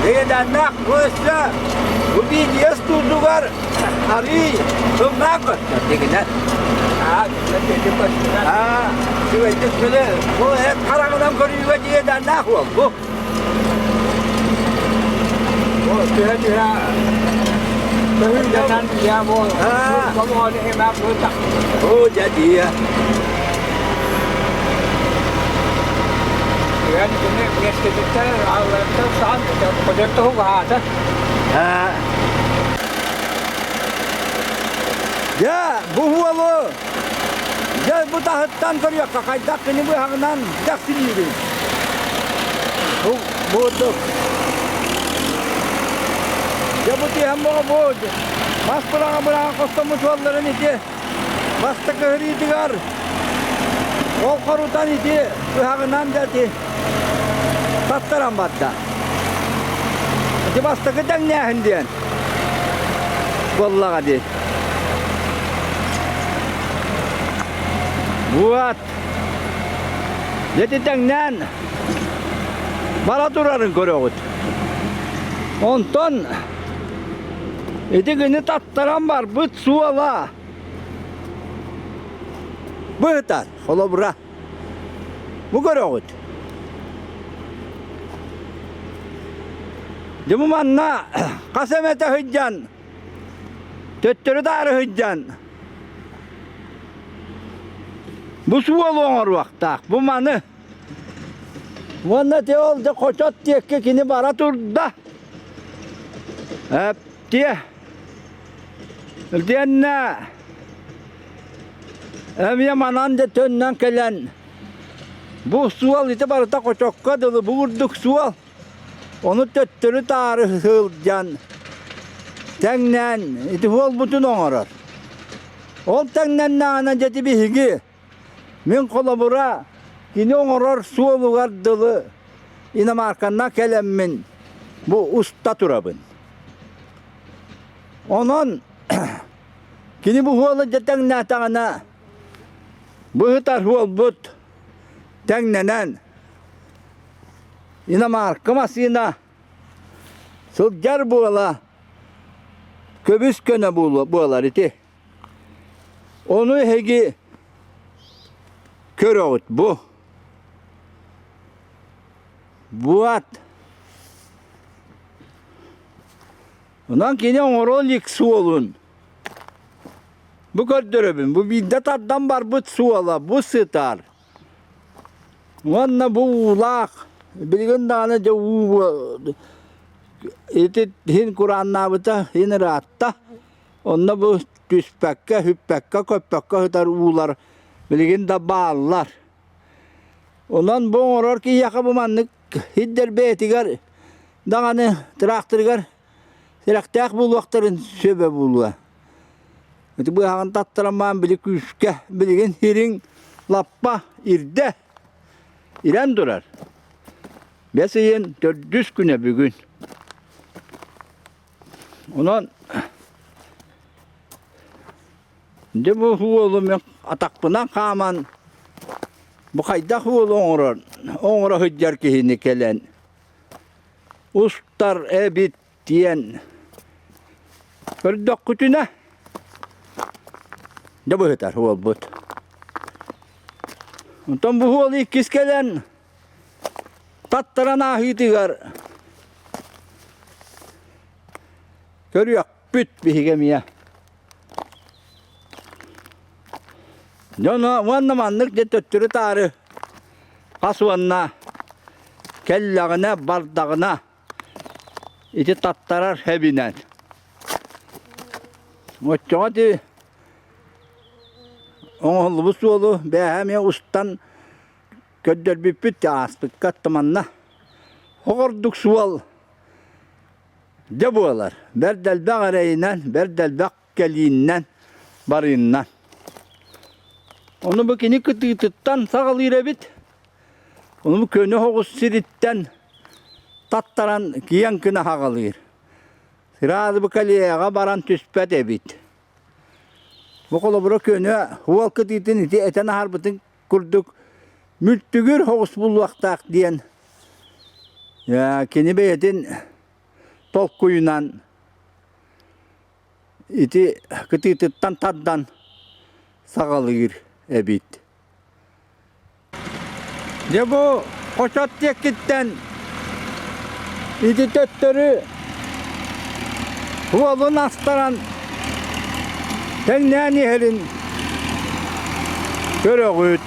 Speaker 1: Дегеданнаах бу өссө бу видео студугар арыы тыллаах көстөр дегинэн.
Speaker 2: Аа, көстөр.
Speaker 1: Аа, үчүгэйдик били бу эт хараҕынан көрүүгэ дегеданнаах уол бу.
Speaker 2: Бу түһэ-түһэ көһүллэнэн я бу солоҕону имээх бу
Speaker 1: Оо, дьэ дии.
Speaker 2: Түгэн кини миэстэтиттэн алларыттан саҕан көтөр туһугаата.
Speaker 1: Дьэ, бу уолу дьэ бу таһыттан көрүөххэ хайдах кини быһаҕынан дэхсилиирин. Бу буурдук. Дьэ бу тиһэн боҕо бу мас быраҕа быраҕа хостоммут суолларын ити Бастакы ыһырыытыгар ол хорутан ити ыһаҕынан да ити таттаран барда. Ити бастакы тэҥнээһин диэн буоллаҕа дии. Вот. Ити тэҥнээн бара турарын көрөҕүт. Онтон ити гыны таттаран барбыт суола быһытар, холобура. Бу көрөҕүт. Дьэ бу манна хас эмэтэ сылдьан, төттөрү-таары сылдьан бу суолу оҥоруохтаах, бу маны. Уонна те ол дьэ хочот диэкки кини бара турда. Эптиэ. Итиэннэ эмиэ манан да төннөн кэлэн бу суол ити барыта хочокко дылы бу курдук суол ону төттөрү-таары сылдьан тэҥнээн ити суолбутун оҥорор. Ол тэҥнэннэҕинэ дьэ ити биһиги мин холобура кини оҥорор суолугар дылы иномарканнан кэлэммин бу уста турабын. Онон кини бу уолу дьэ тэҥнээтэҕинэ быһытар уолбут тэҥнэнэн иномарка массыына сылдьар буола көбүс көнө буолар ити. Ону эһиги көрөҕүт бу. Буат Онон кини оҥоро илик суолун бу көрдөрөбүн. Бу биирдэ тардан барбыт суола бу сытар. Уонна бу уулаах билигин даҕаны дьэ уу ити иһин курааннаабыта иһин ыраатта. Онно бу түспэккэ, сүппэккэ, көппөккө сытар уулар билигин да бааллар. Онон бу оҥорор киһиэхэ бу маннык Сирдэр бэйэтигэр даҕаны тыраахтырыгар сэрэхтээх буолуохтарын сөбө буолуо. Ити быһаҕын таттаран баан били күүскэ билигин сириҥ лаппа ирдэ ирэн турар. Бэс ыйын төрдүс күнэ бүгүн. Онон Дьэ бу уолу мин атахпынан хааман бу хайдах уолу оҥорор оҥоро сылдьар киһини кэлэн устар эбит диэн. Көрдөххүтүнэ, дьэ быһытар уолбут. Онтон бу уол иккис кэлэн таттаран ааһыытыгар көрүөхпүт биһиги эмиэ. Дьоно уонна маннык дьэ төттөрү-таары хас уонна кэллэҕинэ, бардаҕына ити таттарар хэбинэн. Оччоҕо ити оҥоһуллубут суолу бээһэ эмиэ устан көрдөрбүппүт ааспыкка манна оҕордук суол дьэ буолар. Бэрт элбэх эрэйинэн, бэрт элбэх кэлииннэн, барыыннан. Ону бу кини кытыытыттан саҕалыыр эбит. Ону бу көнө соҕус сириттэн таттаран киэҥ гына хаҕалыыр. Сразу бу коллегаҕа баран түспэт эбит. Бу холобура көнө уол кытыытын ити этэн аһарбытын курдук мүлтүгүр соҕус булуохтаах диэн кини бэйэтин толкуйунан ити кытыытыттан тардан саҕалыыр эбит. Дьэ бу хочот диэкиттэн ити төттөрү уолун астаран тэҥнээн иһэрин көрөҕүт.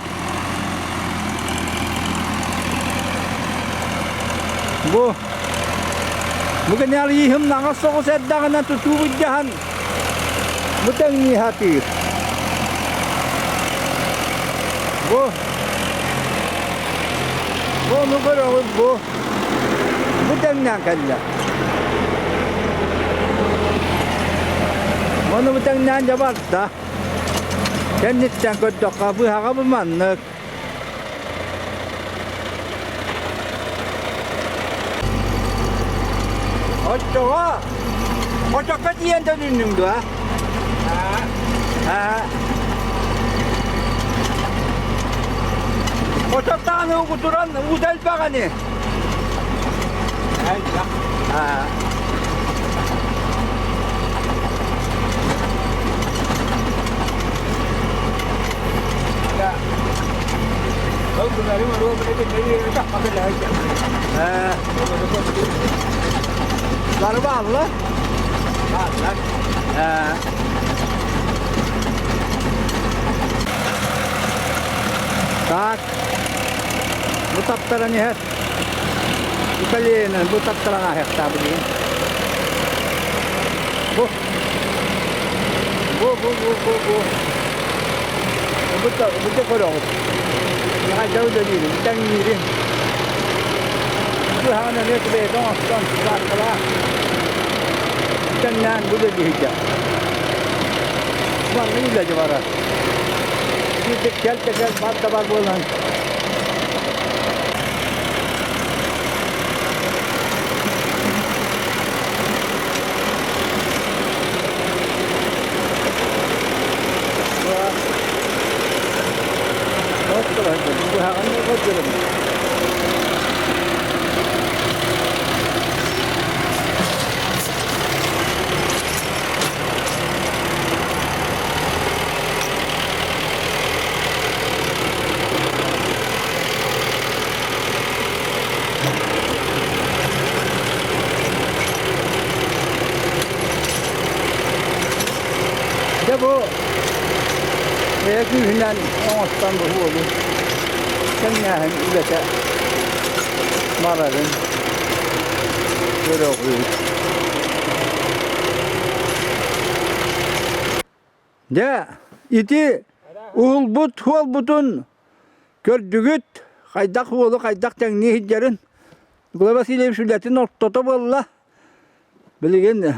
Speaker 1: Бу бу генерал ииһим наҥас соҕус эрдэҕинэ тутуу былдьаһан бу тэҥнии сатыыр. Бу бу ону көрөҕүт бу бу тэҥнээн кэллэ. Ону бу тэҥнээн дьэ барда. Кэнниттэн көрдөххө быһаҕа бу маннык. Оччоҕо хочокко тиийэн төнүннүҥ дуо? Аа. Хочоттаан угутуран уута элбэх ини.
Speaker 2: Элбэх.
Speaker 1: Аа. Бары баалла?
Speaker 2: Бааллар.
Speaker 1: Так, бу таптаран иһэр. Бу кэлиэнэн бу таптаран ааһыахтаах билигин. Бу Бу бу бу бу бу бу бу көрөҕүт. Хайдах үлэлиирин, тэҥниирин. Бу хаан эмиэ бэйэтэ оҥостон сыбааркалаах. Тэҥнээн бу үлэлииһитэ. Манна үлэлии барар. Ити кэл да кэл бар да бар буолан. Дьэ бу бэйэ күүһүнэн оҥостон бу уолу тэҥнээһин үлэтэ барарын көрөҕүт. Дьэ ити уһулбут суолбутун көрдүгүт, хайдах уолу хайдах тэҥнии сылдьарын. Николай Васильевич үлэтин ортото буолла. Билигин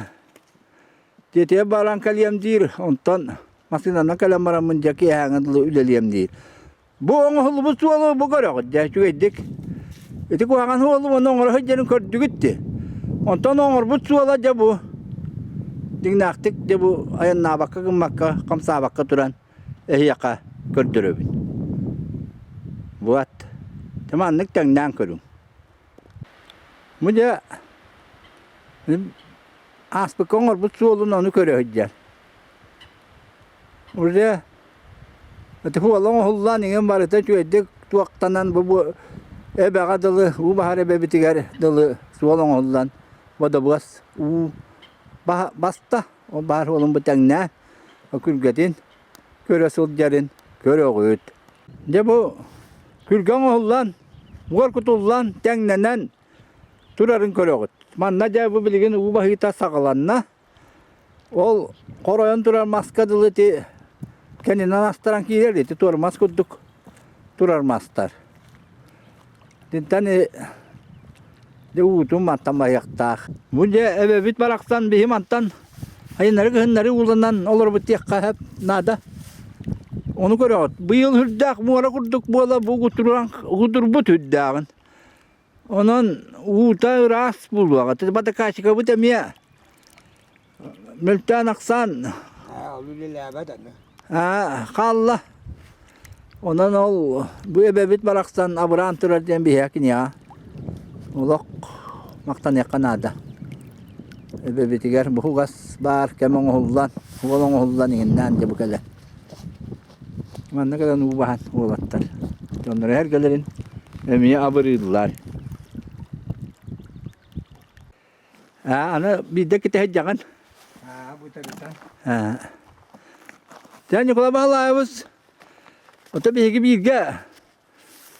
Speaker 1: тиэтийэ баран кэлиэм диир, онтон массыынанан кэлэн бараммын дьэ киэһээҥҥэ дылы үлэлиэм диир. Бу оҥоһуллубут суолу бу көрөҕүт дьэ үчүгэйдик. Ити куһаҕан суолу уонна оҥоро сылдьарын көрдүгүт дии. Онтон оҥорбут суола дьэ бу дьиҥнээхтик дьэ бу айаннаабакка гыммакка, хамсаабакка туран эһиэхэ көрдөрөбүн. Вот. Дьэ маннык тэҥнээн көрүҥ. Бу дьэ ааспыкка оҥорбут суолун ону көрө сылдьар. Уже ити суола оҥоһуллан иҥин барыта үчүгэйдик туохтанан бу бу эбэҕэ дылы уу баһар эбэбитигэр дылы суол оҥоһуллан бодобуос уу баста ол баар суолун бу тэҥнээн күргэтин көрө сылдьарын көрөҕүт. Дьэ бу күргэ оҥоһуллан, буор кутуллан, тэҥнэнэн турарын көрөҕүт. Манна дьэ бу билигин уу баһыыта саҕаланна. Ол хоройон турар маска дылы ити кэннинэн астаран киирэр ити туормас курдук турар мастар. Итинтэн дьэ уутун мантан баһыахтаах. Бу дьэ эбэбит барахсан биһи мантан айыннары-кыһыннары ууланан олорбут диэххэ наада. Ону көрөҕүт. Быйыл үрдээх муора курдук буола бу угутурбут үрдээҕин. Онон уута ыраас буолуоҕа. Батакачикабыт эмиэ мөлтөөн ахсаан
Speaker 2: үлэлээбэт аны.
Speaker 1: хаалла. Онон ол бу эбэбит барахсан абыраан турар диэн биһиэхэ киниэхэ олох махтаныахха наада. Эбэбитигэр буһугас баар кэм оҥоһуллан, уол оҥоһуллан иҥиннээн дьэ бу кэлэ. Манна кэлэн уу баһан уолаттар дьонноро эргэлэрин эмиэ абырыыллар. Аа, аны биирдэ кэтэһэдьэҕин.
Speaker 2: Аа, бу тарыта.
Speaker 1: Аа. Дьэ, Ньукулай Баһылаайабыс, ото биһиги бииргэ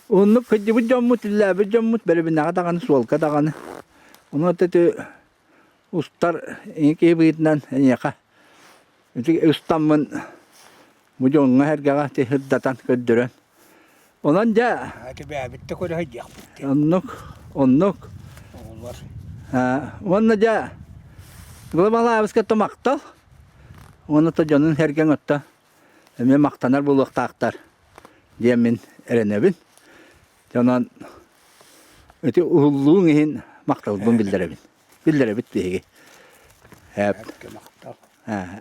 Speaker 1: уһуннук кырдьыбыт дьоммут, үллээбит дьоммут, бэрэбинэҕэ даҕаны, суолка даҕаны. Ону ити устар киһи быһыытынан эйиэхэ ити устаммын бу дьоҥҥо-сэргэҕэ ити сырдатан көрдөрөн. Онон дьэ
Speaker 2: Түбээбит да көрө сылдьыахпыт.
Speaker 1: Оннук, оннук.
Speaker 2: Оҕолор.
Speaker 1: Уонна дьэ Глобалаабыска то махтал. Уонна то дьонун сэргэҥ отто эмиэ махтанар буолуохтаахтар диэммин эрэнэбин. Онон ити уһуллууҥ иһин махталбын биллэрэбин. Биллэрэбит биһиги. Эп.
Speaker 2: Махтал.
Speaker 1: Аа.